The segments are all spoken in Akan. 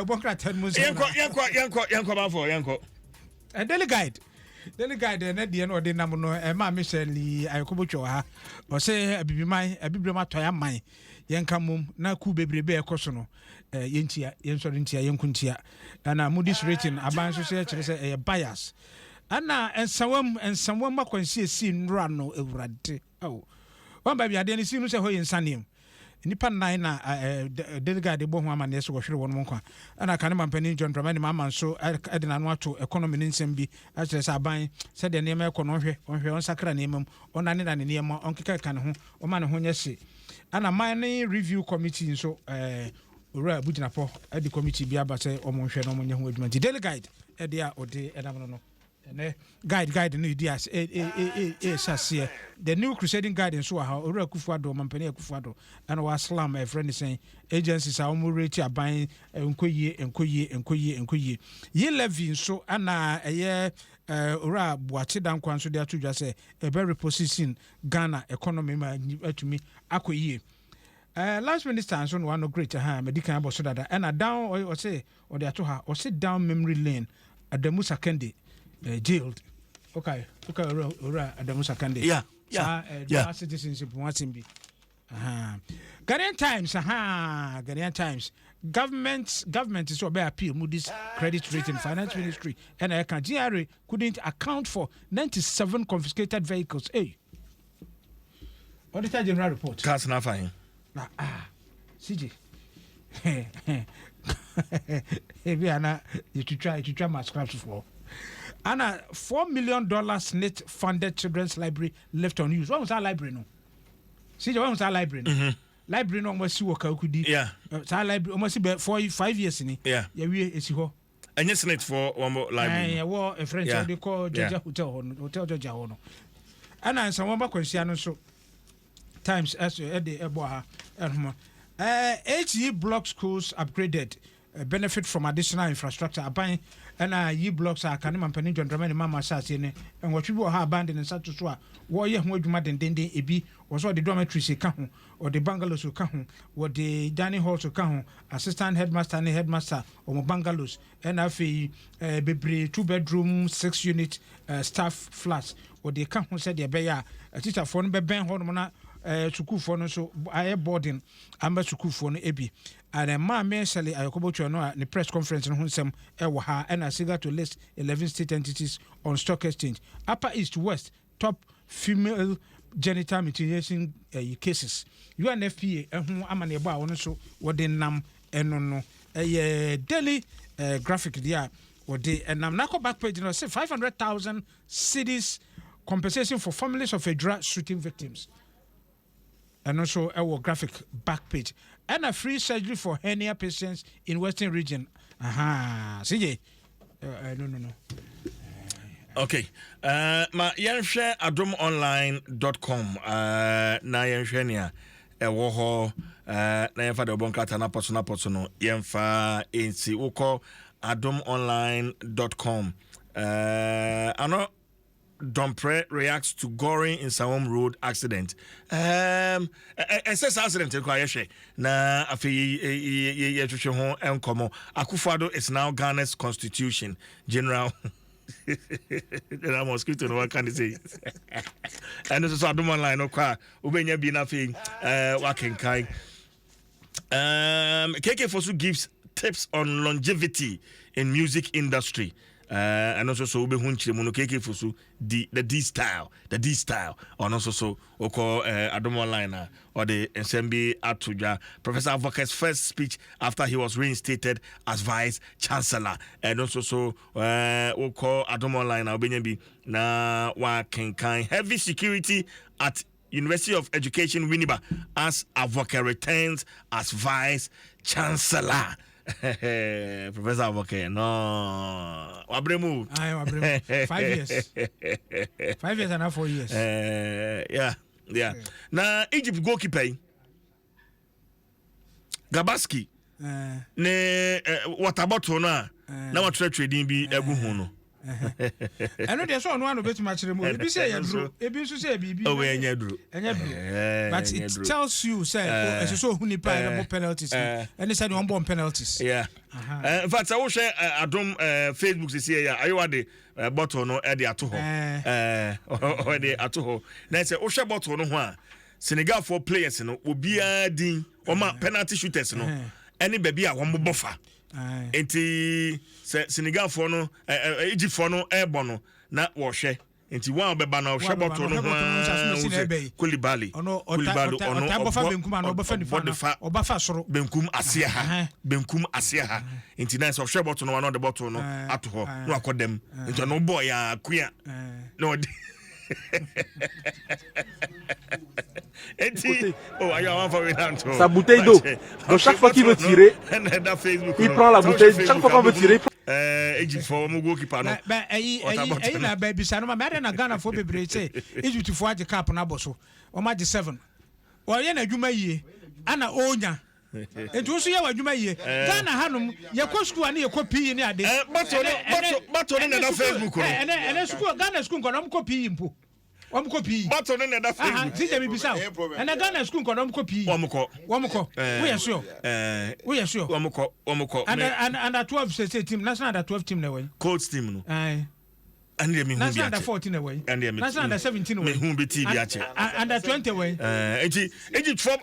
Ɛbɔ nkrataa no mu nsɛm. Yɛnkɔ, yɛnkɔ, yɛnkɔ, yɛnkɔ bafo, yɛnkɔ. Daily Guide, Daily Guide ɛnɛ deɛ no ɔde nam no ɛma me hyɛ li ayɔkɔbɔtwa wɔ ha. Ɔsɛ abibiman, abibirem atɔe aman, yɛnka mmom na ku bebrebe a ɛkɔ so no yɛntia, yɛnsɔre ntia, yɛnko ntia. Ɛna Moody's rating aban nso sɛ kyerɛ sɛ ɛyɛ bias. Ɛna nsawam, nsawam akwansiesie nnora no awurade. Ao. Wɔn baabi adeɛ no si no sɛ hɔ yɛ nsaneɛ mu. Nnipa nnan na Daily Guide bɔ ho amanneɛ sɛ wɔhwere wɔn nkwa. Ɛna kane mampanin John Dramani Mahama nso de n'ano ato economy no nsɛm bi akyerɛ sɛ aban sɛdeɛ nneɛma rekɔ no ɔnhwɛ, ɔnhwɛ, ɔnsakra nneɛma mu, ɔnnanenane nneɛma, ɔnkekakeka ne ho, ɔmma ne ho nyɛ hye. Ɛna Mining Review Committee nso Owura Abu Jinapor de committee bi aba sɛ wɔnhwɛ na wɔnyɛ ho adwuma. Nti Daily Guide de a ɔde nam no no. Ɛnɛ guide guide no redi ase e e e e rehyɛ aseɛ. The New Crusading Guide nso wɔ ha. Owura Akufo Addo, Ɔmampanin Akufo Addo, ɛna waslam ɛfrɛ ne sɛn agencies a wɔn rate aban nkɔ yie, nkɔ yie, nkɔ yie, nkɔ yie. Yi levy nso ɛna ɛyɛ Owura Boakye Dankwa nso de ato dwa sɛ ɛbɛ reposition Ghana economy ma atumi akɔ yie. Lands Minister nso na wano great ha madi kan abɔ so dada ɛna down ɔse Ɔde ato ha, ɔse down memory lane, Adamu Sakande jailed. Okay, okay, owura owura Adamu Sakande. Yeah. Saa dual citizenship ho asɛm bi. Aha. Ghanaian Times, aha, Ghanaian Times. Government sɛ ɔbɛ appeal Moody's credit rating, Finance Ministry ɛna ɛka GRA couldn't account for 97 confiscated vehicles. Hey. Auditor General report. Cars na afa he. Na ah, CJ. Ebi ana yɛtwitwa yɛtwitwa ma scraps foɔ. Ana $4 million SSNIT funded children's library left unused. Wɔn saa library no. CJ, wɔn saa library no. Library no wɔn asi wɔ Kawukudi. Saa library wɔn asi bɛ 4, 5 years ni. Yɛwie esi hɔ. Ɛnyɛ SSNIT for wɔn library no. Ɛwɔ efrɛ nkyɛn de kɔ Georgia Hotel hɔ no, Hotel Georgia hɔ no. Ɛna nsa wɔn ba kwanhyia no nso. Times ɛso ɛde ɛbɔ ha ɛhoma. HE block schools upgraded benefit from additional infrastructure. Aban ɛna yi blocks a kane mampanin John Dramani Mahama hyɛ aseɛ no nwɔtwe bi wɔ ha, aban de ne nsa to so a wɔreyɛ ho adwuma dendenden. Ebi wɔ sɛ ɔde dormitories ka ho, ɔde bungalows ka ho, wɔde dining halls ka ho, assistant headmaster ne headmaster wɔn bungalows, ɛna afei bebree, two bedroom, six unit staff flats wɔde ka ho sɛdeɛ ɛbɛyɛ a teacherfoɔ no bɛbɛn hɔnom na sukuufoɔ no nso ayɛ boarding ama sukuufoɔ no bi. Ɛna Maame Shirley Ayorkor Botchwey no a ne press conference no ho nsɛm ɛwɔ ha. Ɛna SIGA to list 11 state entities on stock exchange. Upper East, West top female genital mutilation cases. UNFPA ɛho amanneɛbɔ a wɔn nso wɔde nam ɛno no ɛyɛ Daily Graphic deɛ a wɔde ɛnam. N'akɔ back page no, sɛ 500,000 cedis compensation for families of Ejura shooting victims. Ɛno nso ɛwɔ Graphic back page. Ɛna free surgery for hernia patients in Western Region. Aha, CJ, no. Okay, ma yɛnhwɛ adomonline.com na yɛnhwɛ nea ɛwɔ hɔ na yɛmfa deɛ ɔbɔ nkrataa no apɔ so no apɔ so no yɛmfa ɛnsi. Wokɔ adomonline.com, ano Dompreh reacts to gory Nsawam road accident. Ɛsɛ saa accident kɔ a yɛhwɛ na afei yɛhwehwɛ ho nkɔmmɔ. Akufo-Addo is now Ghana's constitution. General Mosquito no waka ne sei. Ɛno nso so Adom Online no kɔ a wobɛnya bi na afei wakenkan. KK Fosu gives tips on longevity in music industry. Ɛno nso so wobɛhu nkyerɛmu no. KK Fosu di the D style, the D style. Ɔno nso so wokɔ Adom Online a ɔde nsɛm bi ato dwa. Professor Avoke's first speech after he was reinstated as vice chancellor. Ɛno nso so wokɔ Adom Online a wobɛnya bi na wakenkan. Heavy security at University of Education Winneba as Avoke returns as vice chancellor. Professor Avoke, no. Wabrɛ mu. Aye, wabrɛ mu. 5 years. 5 years and now 4 years. Yeah. Na Egypt goalkeeper yi, Gabaski, ne water bottle no a na watwerɛtwerɛ din bi agu ho no. Ɛno deɛ, sɛ ɔno ano bɛtumi akyerɛ mu, ebi sɛ ɛyɛ duro, ebi nso sɛ biribi. Oh, ɛnyɛ duro. Ɛnyɛ duro, but it tells you sɛ ɛsɛ sɛ ohun nipa a ɛbɛbɔ penalties no ɛne sɛ deɛ ɔmbɔ penalties. Yeah. In fact, sɛ wohwɛ Adom Facebook sisi yɛ a, Ayewa de bottle no de ato hɔ, ɔde ato hɔ, na sɛ wohwɛ bottle no ho a, Senegalfoɔ players no obiara din, wɔn a penalty shooters no ɛne baabi a wɔn bɔ fa. Nti sɛ Senegalfoɔ no, Egyptfoɔ no ɛrebɔ no na wɔhwɛ, nti wɔn a wɔbɛba no, ɔhwɛ bottle no ho aa, sɛ Koulibaly, Koulibaly, ɔno ɔbɔ de fa ɔba soro. Benkum aseɛ ha, benkum aseɛ ha. Nti na sɛ ɔhwɛ bottle no wa na ɔde bottle no ato hɔ na wakɔ dɛm. Nti ɔno bɔɔ yɛ akuya na ɔde eti oh, ayo awanfa wei na nto Sa bouteille d'eau. Donc chaque fois qu'il veut tirer, il prend la bouteille. Chaque fois qu'on veut tirer, il prend Egypt fɔ wɔn goalkeeper no. Bɛ ɛyi ɛyi ɛyi na bɛ bisa no ma mɛ, adɛ na Ghana fo bebree sɛ Egypt fo agye cup no abɔ so, wɔn agye seven, wɔyɛ n'adwuma yie ana ɔnya, nti nso yɛ wɔ adwuma yie. Ghana hanom yɛkɔ sukuu a ne yɛkɔ PE ne ade. Bottle no, bottle no na ɛda Facebook no. Ɛnɛ sukuu, Ghana sukuu nkɔdɔm kɔ PE mpo, wɔn kɔ PE. Bottle no na ɛda Facebook. Teacher mi bisa o, ɛnɛ Ghana sukuu nkɔdɔm kɔ PE? Wɔn kɔ. Wɔn kɔ, woyɛ sure? Woyɛ sure? Wɔn kɔ, wɔn kɔ. Under 12 sɛ team, national under 12 team na ɛwɔ yi. Coach team no. Ɛne deɛ mi hu bi akyɛ. National under 14 na ɛwɔ yi. Ɛne deɛ mi National under 17 wɔ mi yi. hu bi ti bi akyɛ. Under 20 wɔ yi. Nti Egypt fɔ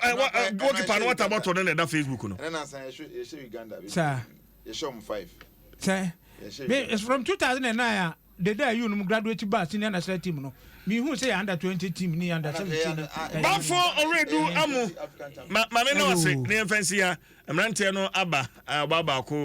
goalkeeper no water bottle no na ɛda Facebook no. Ɛnna na san yɛhyɛ Uganda. Saa. Yɛhyɛ ɔmo five. Sɛ me, it's from 2009 a dede a you nom graduate ba senior national team no, mi hu sɛ yɛ under 20 team ni under 17. Bafo ɔredu amu ma maame na wase ne yɛn fɛn si ha, mmeranteɛ no aba, ɔbaa baako.